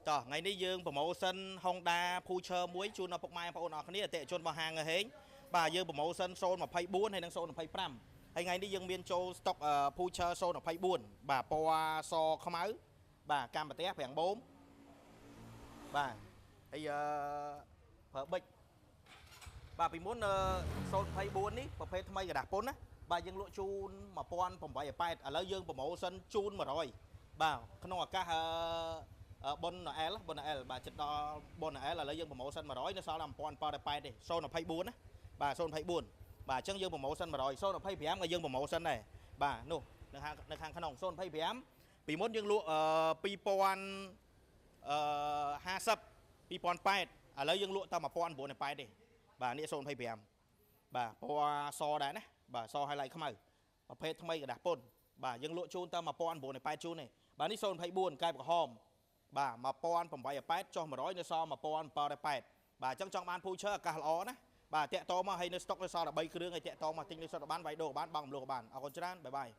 តោះថ្ងៃនេះយើង promotion Honda Pusher មួយជូនដល់ពុកម៉ែបងប្អូនអរគ្នាអតិថិជនរបស់ហាងហេងបាទយើង promotion 024ហើយនិង025ហើយថ្ងៃនេះយើងមានចូល stock Pusher 024បាទពណ៌សខ្មៅបាទកម្មប្រទេសប្រាំងបូមបាទហើយប្រើប៊ិចបាទពីមុន024នេះប្រភេទថ្មីក្រដាសពុនណាបាទយើងលក់ជូន1880ឥឡូវយើង promotion ជូន100បាទក្នុងឱកាសអឺបុណ្យណូអែលបុណ្យណូអែលបាទចិត្តដល់បុណ្យណូអែលឥឡូវយើង promotion 100នៅសល់តែ1780ទេ024ណាបាទ024បាទអញ្ចឹងយើង promotion 100 025ក៏យើង promotion ដែរបាទនោះនៅខាងក្នុង025ពីមុនយើងលក់អឺ2000អឺ50 2008ឥឡូវយើងលក់តែ1980ទេបាទនេះ025បាទពណ៌សដែរណាបាទស highlight ខ្មៅប្រភេទថ្មីក្រដាសពុនបាទយើងលក់ជូនតែ1980ជូនទេបាទនេះ024កែបក្រហមបាទ1880ចុះ100នៅសល់1780បាទអញ្ចឹងចង់បាន Pusher ឱកាសល្អណាបាទតាក់តមកឲ្យនៅស្តុកនៅសល់13គ្រឿងឲ្យតាក់តមកទិញនៅសុទ្ធបានវាយដូរបានបង់រំលោះបានអរគុណច្រើន bye bye។